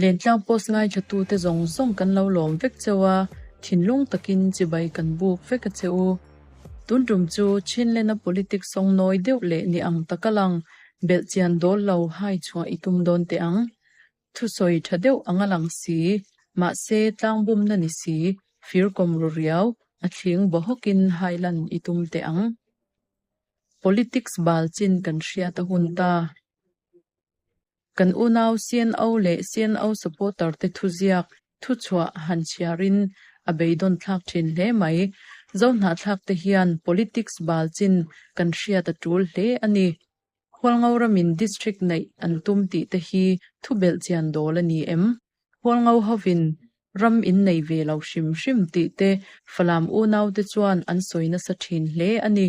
Lentlang post ngaithlatute zawng zawng kan lo lawm vek cheu a, thinlung takin chibai kan buk vek a che u. Tun tum chu Chinlena politics sawng nawi deuh leh ni ang taka lang belhchian dawl lo hai chhuah i tum dawn teh ang. Thusawi tha deuh anga lang si, mahse tlangbumna ni si, fir kawm ru riau, a thling bawhawkin hailan i tum teh ang. Politics bal chin kan hriat a hun ta. Kan unau CNO leh CNO supporter te thuziak, thuchhuah han chhiarin a beidawn thlak thin hle mai. Zohnahthlak te hian politics bal chin kan hriat a tul hle a ni. Hualngo ramin district neih an tum tih te hi thu belh chian dawl a ni em? Hualngo hovin ram in nei ve lo hrim hrim tih te Falam unau te chuan an sawi nasa thin hle a ni.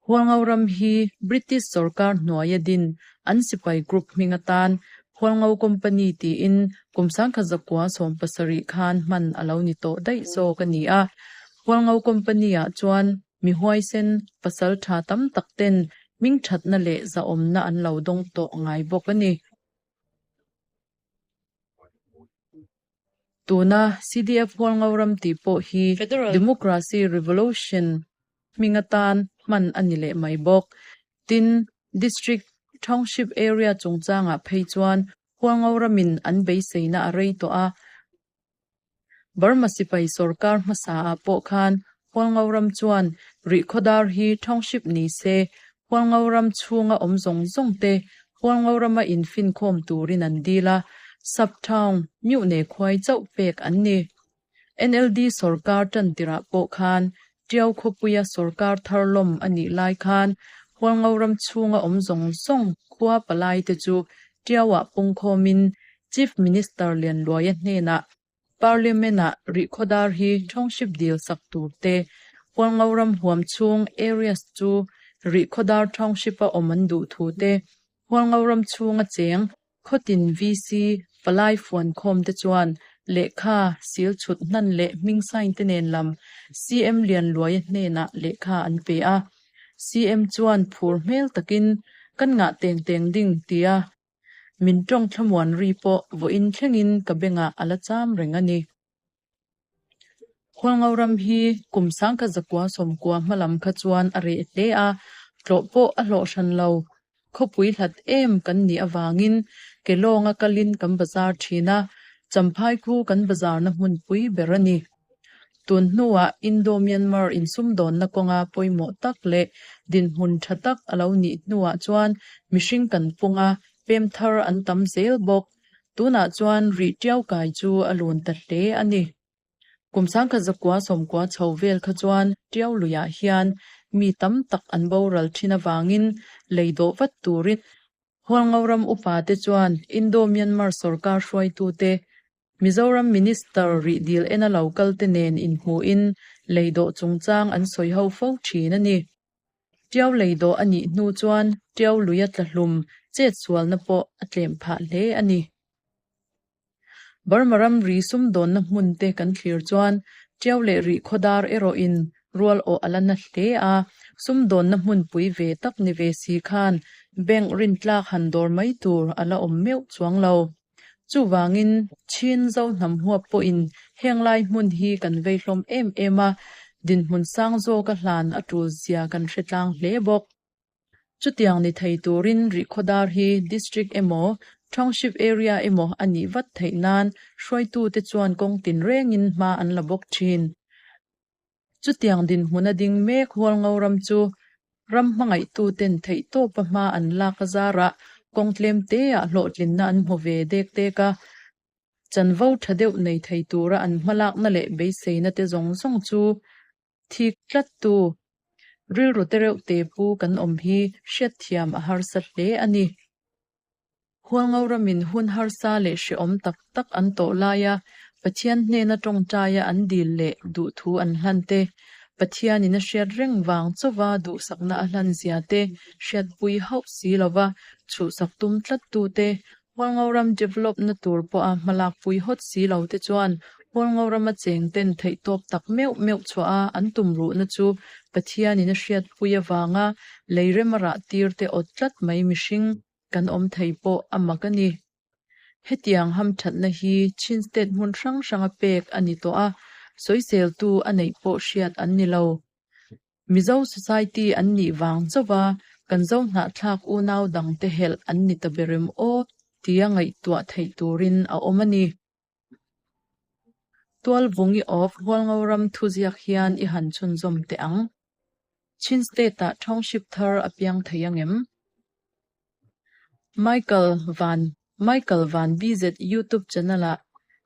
Hualngo ram hi British sorkar hnuaia din an sipai group hming atan Hualngo Company tiin kum 1970 khan hman a lo ni tawh daih zawk a ni a. Hualngo Company-ah chuan Mi huaisen, pasal tha tam tak ten hming thatna leh zahawmna an lo dawng tawh ngai bawk a ni. Tuna CDF Hualngo ram tih pawh hi Democracy Revolution hming atan hman a ni leh mai bawk. Tin, District, Township area chungchangah phei chuan Hualngo ramin an beiseina a rei tawh a, Burma sipai sorkar hmasa ah pawh khan Hualngo ram chuan Rihkhawdar hi township ni se, Hualngo ram chhunga awm zawng zawng te Hualngo rama infinkhawm turin an dil a, sub-town Myuhne khuai chauh pek an ni. NLD sorkar tan tirah pawh khan Tiau khawpuia sorkar thar lawm a nih lai khan Hualngo ram chhunga awm zawng zawng khua palai te chu Tiauah pungkhawmin Chief Minister Lianluaia hnenah Parliament-ah Rihkhawdar hi township dil sak tur te, Hualngo ram huam chhung areas chu Rihkhawdar township-a awm an duh thu te, Hualngo ram chhunga cheng Khawtin VC palai fuankhawm te chuan lehkha sil chhut hnan leh hming sign te nen lam CM Lianluaia hnenah lehkha an pe a. CM chuan phur hmel takin kan ngah teng teng ding tia min tawng thlamuan ri pawh vawiin thlengin ka bengah a la cham reng a ni. Hualngo ram hi kum 1990 hmalam kha chuan a reh hle a, tlawh pawh a hlawh hran lo. Khawpui hlat em kan nih avangin ke lawnga kalin kan bazar thin a, Champhai khu kan bazarna hmunpui ber a ni. Tun hnuah Indo-Myanmar insumdawnna kawnga pawimawh tak leh dinhmun tha tak a lo nih hnuah chuan mihring kan pung a, pem thar an tam zel bawk. Tunah chuan rih tiau kai chu a lun ta hle a ni. Kum 1990 chho vel kha chuan tiau luiah hian mi tam tak an boral thin avangin lei dawh vat turin Hualngo ram upa te chuan Indo-Myanmar sorkar hruaitute, Mizoram Minister rih dil ena lo kal te nen inhmuhin lei dawh chungchang an sawi ho fo thin a ni. Tiau lei dawh a nih hnu chuan Tiau luia tla hlum chet sualna pawh a tlem phah hle a ni. Burma ramri sumdawnna hmun te kan thlir chuan Tiau leh Rih khawdar erawhin rual awh a la na hle a, sumdawnna hmunpui ve tak ni ve si khan bank rintlak han dawr mai tur a la awm meuh chuang lo. Chuvangin Chin Zo hnam huap pawhin heng lai hmun hi kan vei hlawm em em a, dinhmun sang zawka hlan a tul zia kan hre tlang hle bawk. Chutiang ni thei turin Rihkhawdar hi District emaw Township Area emaw a nih vat theih nan hruaitute chuan kawng tinrengin hma an la bawk thin. Chutiang dinhmun a ding mek Hualngo ram chu ram hmangaihtuten theihtawpa hma an lak a zarah kawng tlem teah hlawhtlinna an hmu ve dek dek a, chanvo tha deuh nei thei tura an hmalakna leh beiseina te zawng zawng chu thik tlattu rilru te reuh te pu kan awm hi hriatthiam a harsa hle a ni. Hualngo ramin hun harsa leh hrehawm tak tak an tawh laia Pathian hnena tawngtaia an dil leh duhthu an hlan te, Pathianin a hriat reng vang chauva duhsakna a hlan zia te hriatpui hauh si lova chhuhsak tum tlattu te, Hualngo ram develop na tur pawha hmalakpui hawt si lo te chuan Hualngo rama cheng ten theihtawp tak meuh meuh chhuah a an tum ruhna chu Pathianin a hriatpui avanga lei rem a rah tir te awt tlat mai mihring kan awm thei pawh a mak a ni. Hetiang hamthatna hi Chin State hmun hrang hranga pek a ni tawh a, sawiseltu a neih pawh hriat an ni lo. Mizo Society an nih vang chauha kan zo hnahthlak unau dangte helh an ni ta ber em aw tia ngaihtuah theih turin a awm a ni. Tualvungi of Hualngo ram thuziak hian i han chhunzawm teh ang. Chin State-ah Township thar a piang thei ang em? Michael Van Michael Van BZ YouTube channel-ah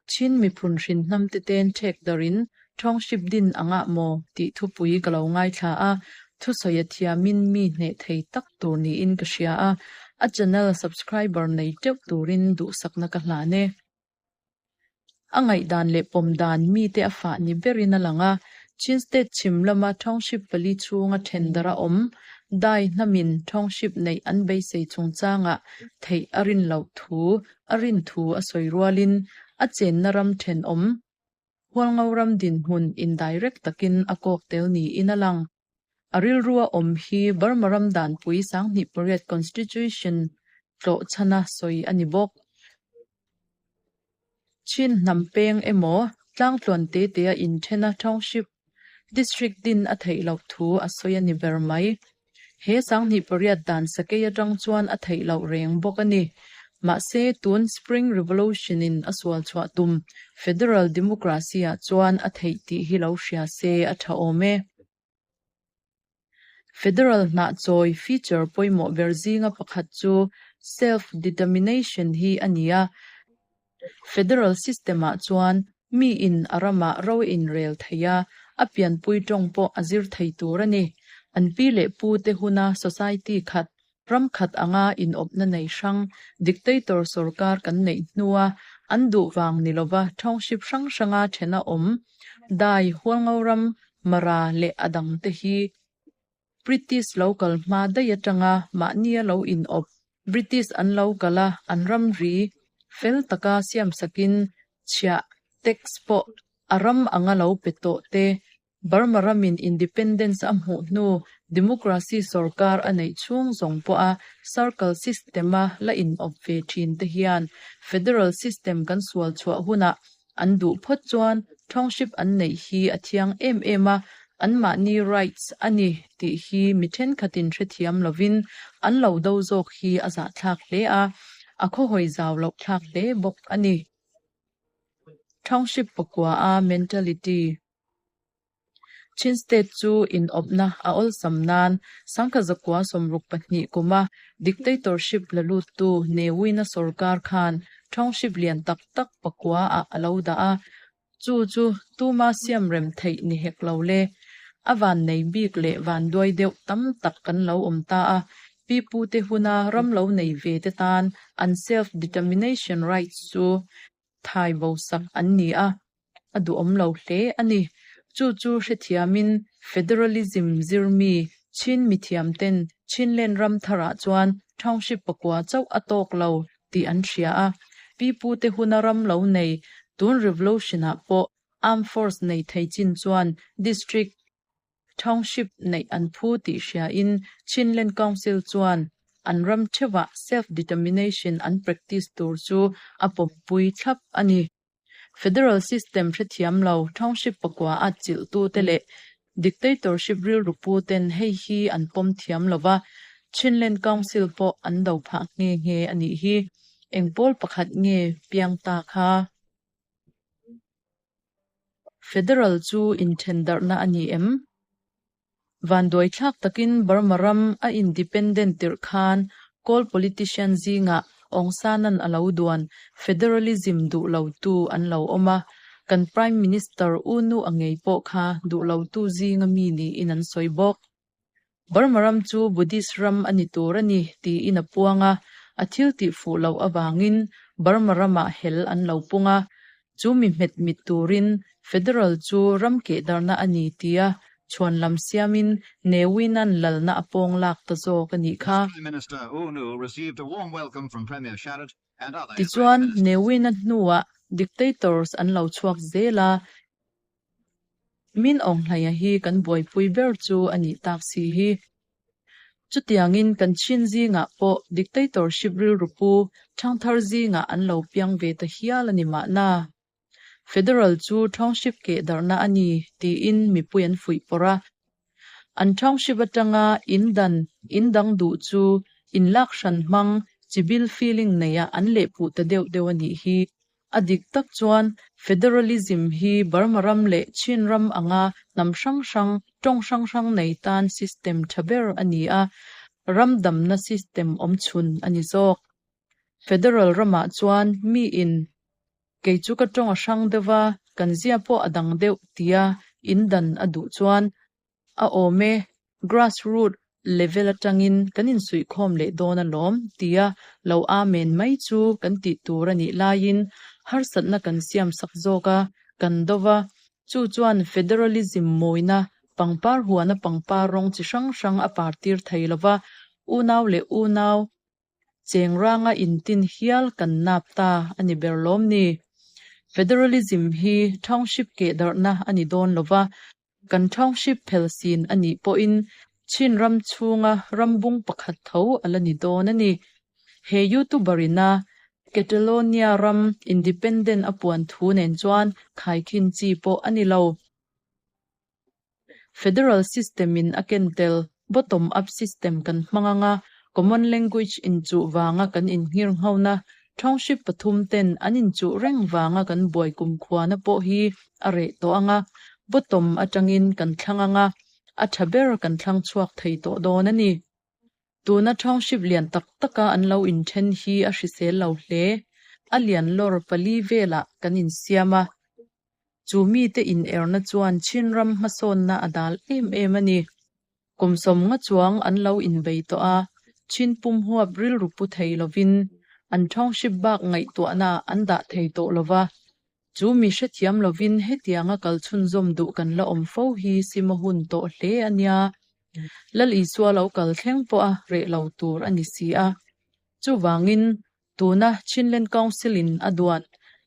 Chin miphun hrin hnamte ten ṭhek darin Township din angah maw tih thupui ka lo ngaithla a, thusawi a thiamin mi hneh thei tak tur niin ka hria a, a channel subscriber nei teuh turin duhsakna ka hlan e. A ngaihdan leh pawm dan mite a fah ni berin a lang a, Chin State chhim lama Township pali chhunga thendar a awm, Dai hnamin Township neih an beisei chungchangah theih a rin loh thu a rin thu a sawi rualin a chenna ram thenawm Hualngo ram dinhmun indirect takin a kawk tel niin a lang. A rilrua awm hi Burma ram danpui 28 Constitution tlawh chhana sawi a ni bawk. Chin hnam peng emaw tlangtluan te tea inthena Township District din a theih loh thu a sawi a ni ber mai. He 28 dan sakei atang chuan a theih loh reng bawk a ni. Mahse, tun Spring Revolution-in a sual chhuah tum Federal Democracy-ah chuan a theih tih hi lo hria se a tha awm e. Federal hnahchawi feature pawimawh ber zinga pakhat chu self-determination hi a ni a. Federal system-ah chuan miin a ramah ro a inrel thei a, a pianpui tawng pawh a zir thei tur a ni. An pi leh pute huna society khat, ram khat anga inawpna nei hrang, dictator sorkar kan neih hnua an duh vang ni lova township hrang hranga thena awm, Dai, Hualngo ram, Mara leh a dangte hi British lo kal hma daih atanga mahnia lo inawp, British an lo kal a, an ramri fel taka siamsakin chhiah, tax, pawh a ram anga lo pe tawh te, Burma ramin independence a hmuh hnu democracy sorkar a neih chhung zawng pawha circle system-a la inawp ve thin te hian federal system kan sual chhuah hunah An duh phawt chuan township an neih hi a thiang em em a, anmahni rights a ni tih hi mi thenkhatin hrethiam lovin an lo do zawk hi a zahthlak hle a, a khawhawi zau loh thlak hle bawk a ni. Township pakua a mentality. Chin State chu inawpna a awlsam nan 1962 kuma dictatorship la luttu Ne Win-a sorkar khan township lian tak tak pakua ah a lo dah a, chu chu tuma siam rem theih ni hek lo le. A vannei bik leh vanduai deuh tam tak kan lo awm ta a, pi pute huna ram lo nei ve te tan an self-determination rights chu thai bosak an ni a. A duhawm lo hle a ni. Chu chu hrethiamin Federalism zirmi Chin mithiamten Chinland ram tharah chuan Township pakua chauh a tawk lo tih an hria a. Pi pute huna ram lo nei tun Revolution-ah pawh Armed Force nei thei chin chuan District Township neih an phu tih hriain Chinland Council chuan an ram theuhah Self-Determination an practice tur chu a pawmpui thlap a ni. Federal system hrethiam lo, township pakua a chilhtute leh dictatorship rilru pu ten hei hi an pawm thiam lo va, Chinland Council pawh an do phah nghe nghe a nih hi. Eng pawl pakhat nge piang ta kha? Federal chu inthendarhna a ni em? Vanduaithlak takin Burma ram a independent tirh khan Kawl politician zingah Aung San-a'n a lo duan federalism duh lotu an lo awm a, kan Prime Minister U Nu a ngei pawh kha duh lotu zinga mi niin an sawi bawk. Burma ram chu Buddhist ram a ni tur a ni tiin a puang a, a thil tih fuh loh avangin Burma ramah hel an lo pung a, Chu mi hmet mit turin Federal chu ram kehdarhna a ni tia chhuan lam siamin Ne Win-a'n lalna a pawng lak ta zawk a nih kha. Tichuan, Ne Win-a hnuah dictators an lo chhuak zel a, Min Aung Hlaia hi kan buaipui ber chu a nih tak si hi. Chutiangin kan Chin zingah pawh dictatorship rilru pu ṭhangthar zingah an lo piang ve ta hial a ni mahna. Federal chu township keh darhna a ni tiin mipui an fuih pawrh a. An township atanga in dan in dang duh chu in lak hran hmang chibil feeling neiah an lehpuh ta deuh deuh a nih hi. A dik tak chuan Federalism hi Burma ram leh Chin ram anga hnam hrang hrang, tawng hrang hrang nei tan system tha ber a ni a, ram damna system awmchhun a ni zawk. Federal ramah chuan miin Kei chu ka tawng a hrang deuh va, kan zia pawh a dang deuh tia in dan a duh chuan a awm e, grass root level atangin kan insuihkhawm leh dawn alawm tia lo amen mai chu kan tih tur a nih laiin harsatna kan siam sak zawk a, kan do va, chu chuan federalism mawina pangpar huana pangpar rawng chi hrang hrang a partir thei lova, unau leh unau Cheng ranga intin hial kan nap ta a ni ber lawm ni? Federalism hi township keh darhna a ni dawn lo va, kan township phel sin a nih pawhin Chin ram chhunga ram bung pakhat tho a la ni dawn a ni. He YouTuber ina Catalonia ram independent a puan thu nen chuan khaikhin chi pawh a ni lo. Federal system in a ken tel, bottom up system kan hmang ang a, common language inchuh vanga kan inhngir nghona, township pathum ten an inchuh reng vanga kan buai kumkhuana pawh hi a reh tawh ang a, bottom atangin kan thlang ang a, a tha ber kan thlang chhuak thei tawh dawn a ni. Tuna township lian tak taka an lo inthen hi a hrisel lo hle. A lian lawr pali velah kan insiam a. Chu mite inerna chuan Chin ram hmasawnna a dal em em a ni. Kum sawmnga chuang an lo inbei tawh a, Chin pum huap rilru pu thei lovin an township bak ngaihtuahna an dah thei tawh lova. Chu mi hrethiam lovin hetianga kal chhunzawm duh kan la awm fo hi sim a hun tawh hle a nia. Lal Isua lo kal thleng pawh a reh lo tur a ni si a. Chuvangin Tuna Chinland Council in a duan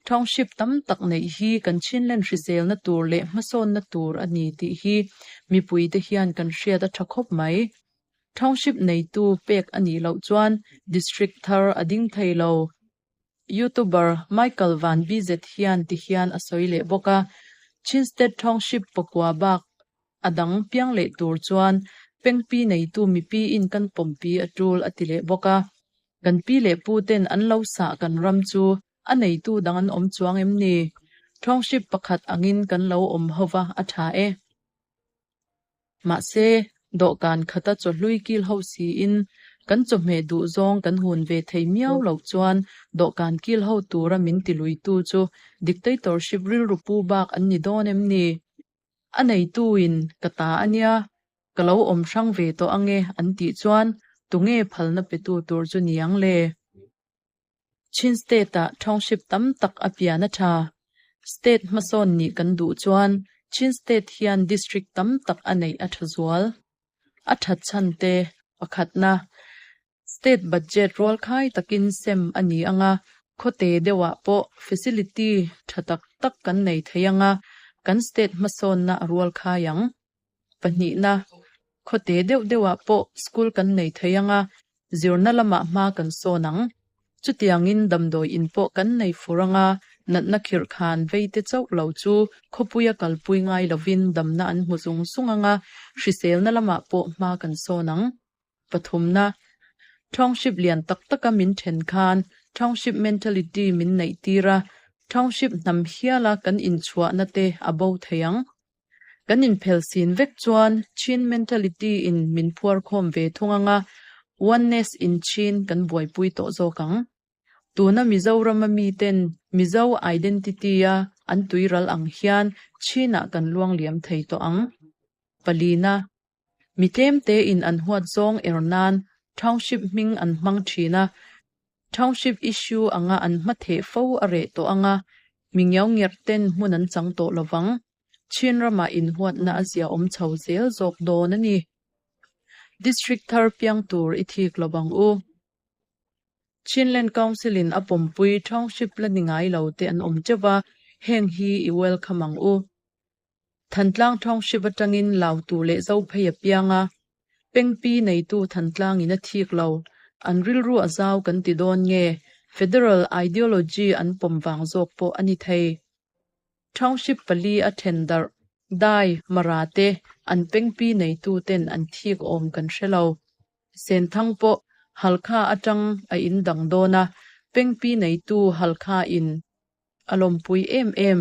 Township tam tak neih hi kan Chinland hriselna tur leh hmasawnna tur a ni tih hi mipuite hian kan hriat a tha khawp mai. Township neitu pek a nih loh chuan District thar a ding thei lo. Youtuber Michael Van Bizet hian ti hian a sawi leh bawk a, Chin State Township pakua bak A dang piang leh tur chuan pengpi neitu mipi in kan pawmpi a tul a ti leh bawk a. Kan pi leh pu ten an lo sah kan ram chu a neitu dang an awm chuang em ni? Township pakhat angin kan lo awm ho va a tha e. Mahse, dawhkan khata chawhlui kil ho siin kan chawhmeh duh zawng kan hun ve thei miau loh chuan dawhkan kil ho tura min tiluitu chu dictatorship rilru pu bak an ni dawn em ni? A neituin ka ta a nia, ka lo awm hrang ve tawh ange an tih chuan tunge phalna petu tur chu ni ang le? Chin State-ah township tam tak a pian a tha. State hmasawn nih kan duh chuan Chin State hian district tam tak a neih a tha zual. A that chhan te pakhatna. State budget rualkhai takin sem a ni ang a, khawte deuhah pawh facility tha tak tak kan nei thei ang a, kan state hmasawnna a rualkhai ang. Pahnihna, khawte deuh deuhah pawh school kan nei thei ang a, zirna lamah hma kan sawn ang. Chutiangin damdawi in pawh kan nei fur ang a, natna khirh khan veite chauh lo chu khawpuia kalpui ngai lovin damna an hmu zung zung ang a, hriselna lamah pawh hma kan sawn ang. Pathumna, Township lian tak taka min then khan Township mentality min neih tir a, Township hnam hiala kan inchhuahna te a bo thei ang. Kan inphel sin vek chuan Chin mentality in min phuar khawm ve thung ang a, Oneness in Chin kan buaipui tawh zawk ang. Tuna Mizorama miten Mizo identity-a an tuiral ang hian Chin-ah kan luang liam thei tawh ang. Palina, Mi tlemte in an huat zawng er nan Township hming an hmang thin a, Township issue anga an hma theh fo a reh tawh anga mi ngiau ngerh ten hmun an chang tawh lovang. Chin ramah inhuatna a zia awm chho zel zawk dawn a ni. District thar piang tur i thik lovang u. Chinland Council in a pawmpui Township la ni ngai lo te an awm teuh va, heng hi i welcome ang u. Thantlang Township atangin Lautu leh Zophei a piang a. Pengpi neitu Thantlangin a thik lo. An rilru a zau kan ti dawn nge, Federal ideology an pawm vang zawk pawh a ni thei. Township pali a then darh, Dai, Mara te an pengpi neitu ten an thik awm kan hre lo. Senthang pawh Halkha atang a in dang dawn a, pengpi neitu Halkha in a lawmpui em em.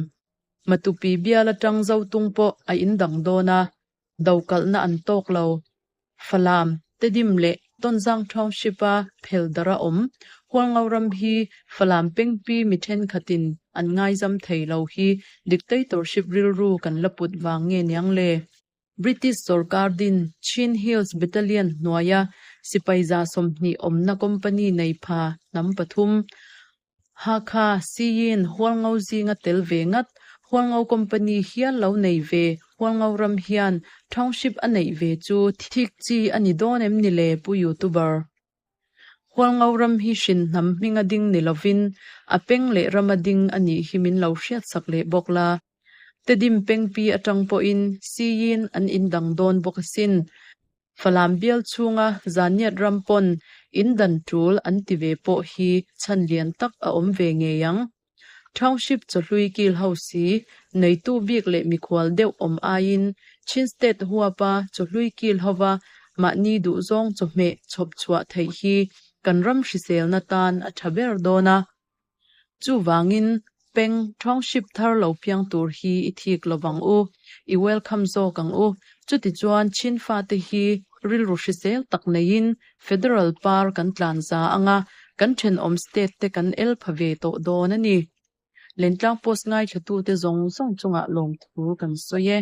Matupi bial atang Zotung pawh a in dang dawn a, dokalhna an tawk lo. Falam, Tedim leh Tonzang Township-a phel darh a awm. Hualngo ram hi Falam pengpi mi thenkhatin an ngaizam thei lo hi dictatorship rilru kan la put vang nge niang le? British sorkar din Chin Hills Battalion hnuaia sipai 20 awmna company nei pha hnam pathum, Hakha, Siyin, Hualngo zinga tel ve ngat, Hualngo company hial lo nei ve, Hualngo ram hian township a neih ve chu thik chi a ni dawn em ni le Pu Youtuber? Hualngo ram hi hrin hnam hminga ding ni lovin a peng leh rama ding a nih hi min lo hriatsak leh bawk la. Tedim pengpi atang pawhin Siyin an indang dawn bawk asin. Falam bial chhunga Zaniat ram pawn in dan tul an ti ve pawh hi chhan lian tak a awm ve ngei ang. Township chawhlui kil ho si, neitu bik leh mikhual deuh awm aiin Chin State huapa chawhlui kil hova mahni duhzawng chawhmeh chhawp chhuah theih hi kan ram hriselna tan a tha ber dawn a. Chuvangin peng township thar lo piang tur hi i thik lovang u, i welcome zawk ang u. Chutichuan Chin fate hi rilru hrisel tak neiin Federal par kan tlan za anga kan thenawm state te kan el pha ve tawh dawn a ni. Lentlang Post ngaithlatute zawng zawng chungah lawmthu kan sawi e.